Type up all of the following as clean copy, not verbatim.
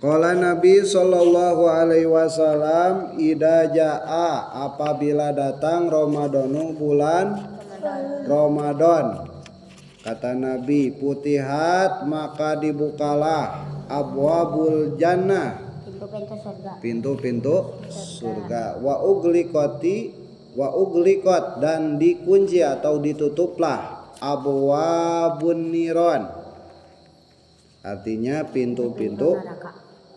Qala Nabi sallallahu alaihi wasallam ida jaa apabila datang Ramadhanu bulan Ramadan. Kata Nabi, putihat maka dibukalah abwabul jannah, pintu-pintu surga, pintu-pintu surga, wa ugliqati wa ugliqat dan dikunci atau ditutuplah abwabun niron, artinya pintu-pintu neraka,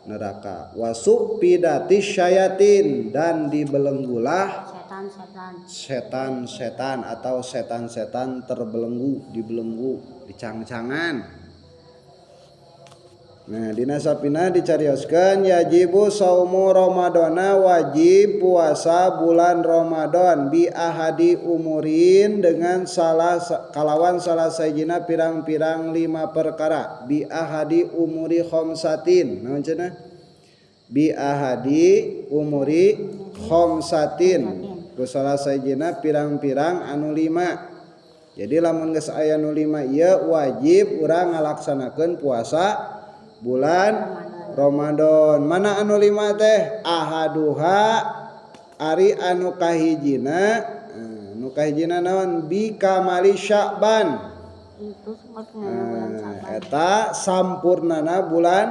neraka, wasupidati syayatin dan dibelenggulah setan-setan, setan-setan atau setan-setan terbelenggu, dibelenggu, dicang-cangan. Nah, dina sapina dicarioskeun yajibu saumu Ramadana wajib puasa bulan Ramadan bi ahadi umurin dengan salah kalawan salah sajina pirang-pirang lima perkara, bi ahadi umuri khamsatin. Naon cenah? Bi ahadi umuri khamsatin ku salah sajina pirang-pirang anu lima. Jadi lamun geus aya nu lima ieu wajib urang ngalaksanakeun puasa bulan Ramadan. Mana anu lima teh? Ahaduha ari anu kahijina, anu kahijina naon? Bi kamali Sya'ban. Itu sempurnana bulan Sya'ban. Eta sampurnana bulan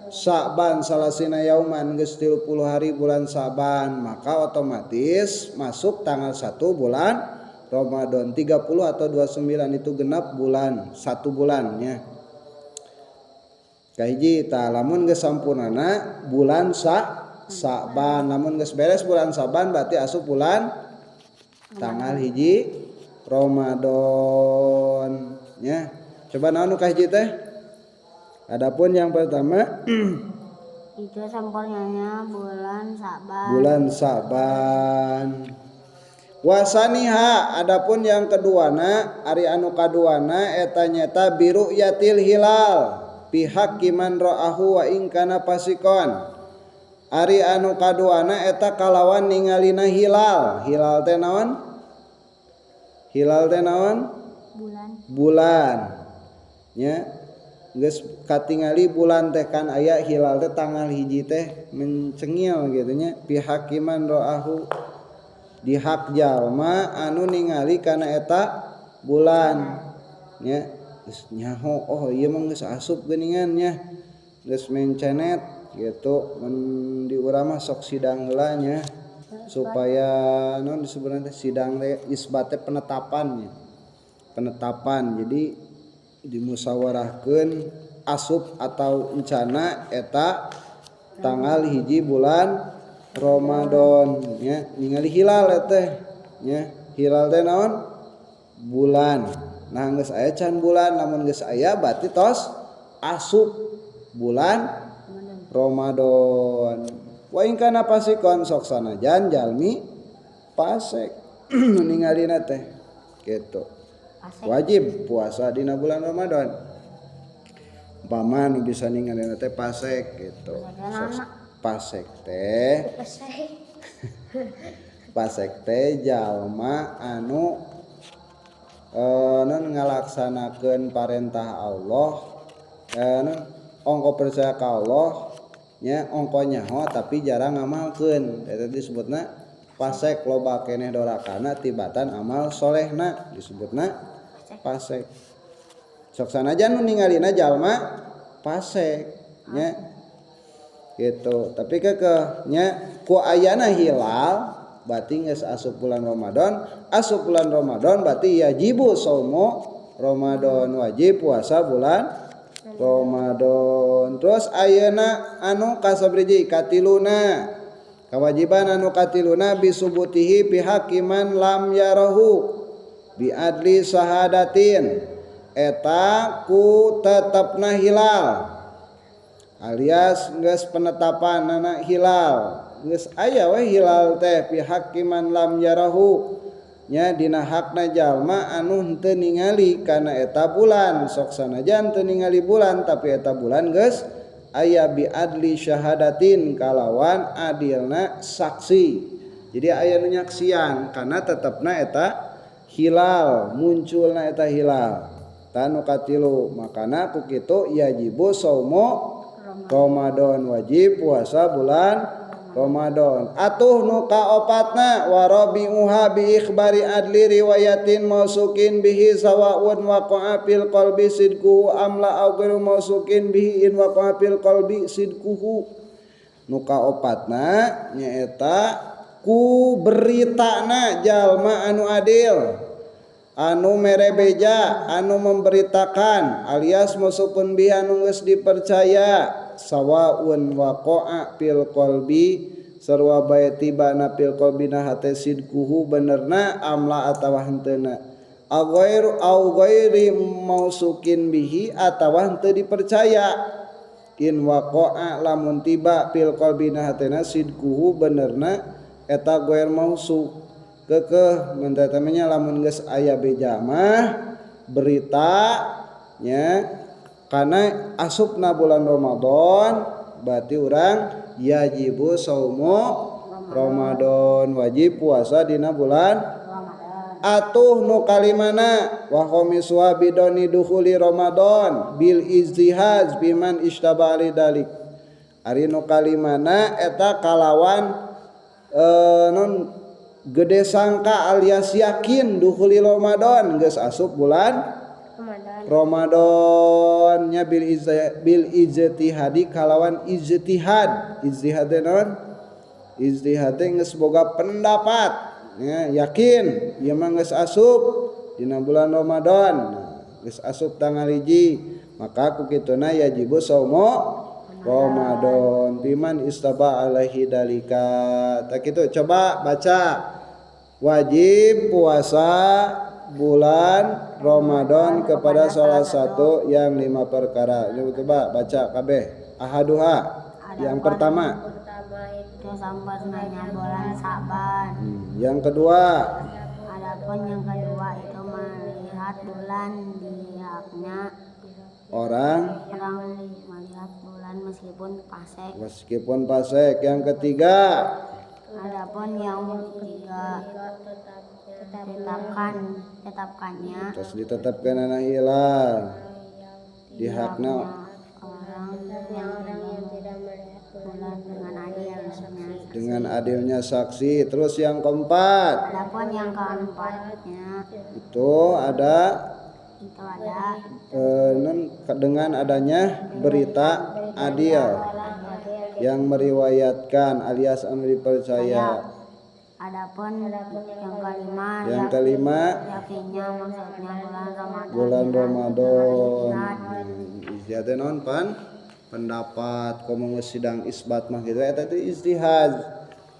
Sya'ban salasina yauman geus 30 hari bulan Sya'ban, maka otomatis masuk tanggal 1 bulan Ramadan, 30 atau 29 itu genap bulan, satu bulannya. Kahiji tah lamun geus sampurnana bulan Sa'ban, lamun geus beres bulan Sa'ban berarti asup bulan tanggal hiji Ramadan nya. Coba naon nu kahiji teh? Adapun yang pertama itu sempurnanya bulan Sa'ban. Bulan Sa'ban. Wasaniha adapun yang keduana ari anu kaduana eta nyata biru yatil hilal pihak kiman ra'ahu wa in kana fasikon. Ari anu kaduana eta kalawan ningalina hilal. Hilal teh naon? Hilal teh naon? Bulan. Bulan. Nya geus katingali bulan teh kan aya hilal teh tanggal hiji teh mencengil gitu nya, pihak kiman ra'ahu di hak jalma anu ningali kana eta bulan nya. Geus nyaho, oh ieu mah geus asup geuningan nya, geus mencenet gitu. Mun di urang mah sok sidang heula nya, supaya naon disebutna teh sidang teh isbat teh penetapan nya, penetapan. Jadi dimusyawarahkeun asup atau encana eta tanggal hiji bulan Ramadan nya, ningali hilal teh nya. Hilal teh naon? Bulan. Nah geus aya can bulan, lamun geus aya berarti tos asup bulan Ramadan. Wa in kana fasikon sok sanajan jalmi fasik ningalina teh gitu. Fasik. Wajib puasa dina bulan Ramadan. Umpama nu bisa ningalina teh fasik gitu. Sok fasik teh. Fasik. Fasik teh jalma anu non ngalaksanakeun parentah Allah, non ongko percaya ka Allah nya, ongko nyaho tapi jarang ngamalkeun, eta disebutna fasik. Loba keneh dorakana tibatan amal solehna disebutna fasik. Sok sanajan nu ningalina jalma fasik nya gitu, tapi kekeh nya ku ayana hilal berarti geus asup bulan Ramadan. Asup bulan Ramadan berarti yajibu saumu Ramadan, wajib puasa bulan Ramadan. Terus ayeuna anu kasabriji katiluna, kewajiban anu katiluna bisubutihi bihakiman lam yarahu bi adli sahadatin, eta ku tetepna hilal alias geus penetapan anak hilal. Geus aya we hilal teh pihakiman lam yarahu nya dina hakna jalma anu henteu ningali kana eta bulan. Sok sanajan teu ningali bulan tapi eta bulan geus aya bi adli syahadatin kalawan adilna saksi. Jadi aya nu nyaksian kana tetepna eta hilal, munculna eta hilal. Tanu katilu makana ku kitu yajibu saumu Ramadan, wajib puasa bulan Ramadan. Atuh nu kaopatna, wa rabi'uha bi ikhbari adli riwayatin mausukin bihi sawaun waqa'a fil qalbi sidquhu am la aw ghairu mausukin bihi in waqa'a fil qalbi sidquhu. Nu kaopatna nyaeta ku beritana jalma anu adil, anu mere beja, anu memberitakan alias mausukun bihi anu geus dipercaya, sawaun waqa'a fil qalbi sarua bae tibana fil qalbi na hate sidquhu benerna amla atawa henteuna, aghairu au ghairi mausukin bihi atawa henteu dipercaya, in waqa'a lamun tiba fil qalbi na hatena sidquhu benerna eta ghair mausuk. Kekeh mentatamanya lamun geus aya beja mah berita nya karena asupna bulan Ramadan berarti urang yajibu saumu Ramadan, wajib puasa dina bulan Ramadan. Atuh nu kalimana, wa khamiswa bidoni dukhuli Ramadan bil ijtihad biman ishtaba ali dalik. Ari nu kalimana eta kalawan non gede sangka alias yakin dukhuli Ramadan geus asup bulan Ramadan. Ramadan nya bil ijtihadi kalawan ijtihad. Ijtihad teh naon? Ijtihad teh geus boga pendapat nya, yakin ieu mah geus asup dina bulan Ramadan, geus asup tanggal 1, maka ku kituna yajibu saumu Ramadan biman istaba alaihi dalika. Tak kitu, coba baca. Wajib puasa bulan Ramadan kepada salah satu yang 5 perkara. Coba baca kabeh. Ahaduha. Yang pertama. Itu sempurnanya bulan Sa'ban. Yang kedua. Adapun yang kedua itu melihat bulan di haknya orang melihat bulan meskipun fasik. Meskipun fasik. Yang ketiga. Adapun yang ketiga tetapkannya. Terus ditetapkan anak hilal di hakna orang yang tidak melihat bulan dengan adil, dengan adilnya saksi. Terus yang keempat. Adapun yang keempatnya itu ada dengan adanya berita adil yang meriwayatkan alias anu dipercaya. Adapun yang kelima, yang kelima yakinnya maksudnya bulan Ramadan. Bulan Ramadan. Ijtihad non pan pendapat komo sidang isbat mah gitu eta teh ijtihad.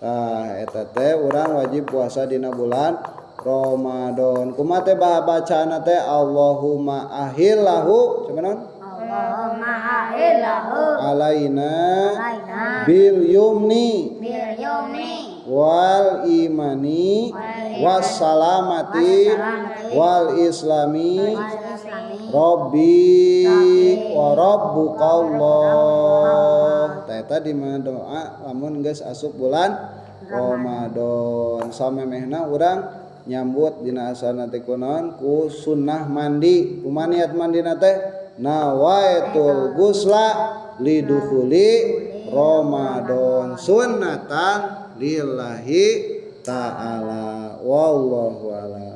Tah eta teh urang wajib puasa dina bulan Ramadan. Kumaha teh bacaanna teh Allahumma ahillahu coba non? Allahumma ahillahu alaina bil yumni wal imani wassalamati wal islami rabbi wa rabbukallah. Eta di mana doa lamun geus asup bulan Ramadan. Samemehna urang nyambut dina asalna teh kunaon ku sunnah mandi. Kumaha niat mandina teh? Nawaitul gusla lidukhuli Ramadan sunnatan lillahi ta'ala. Wallahu a'lam.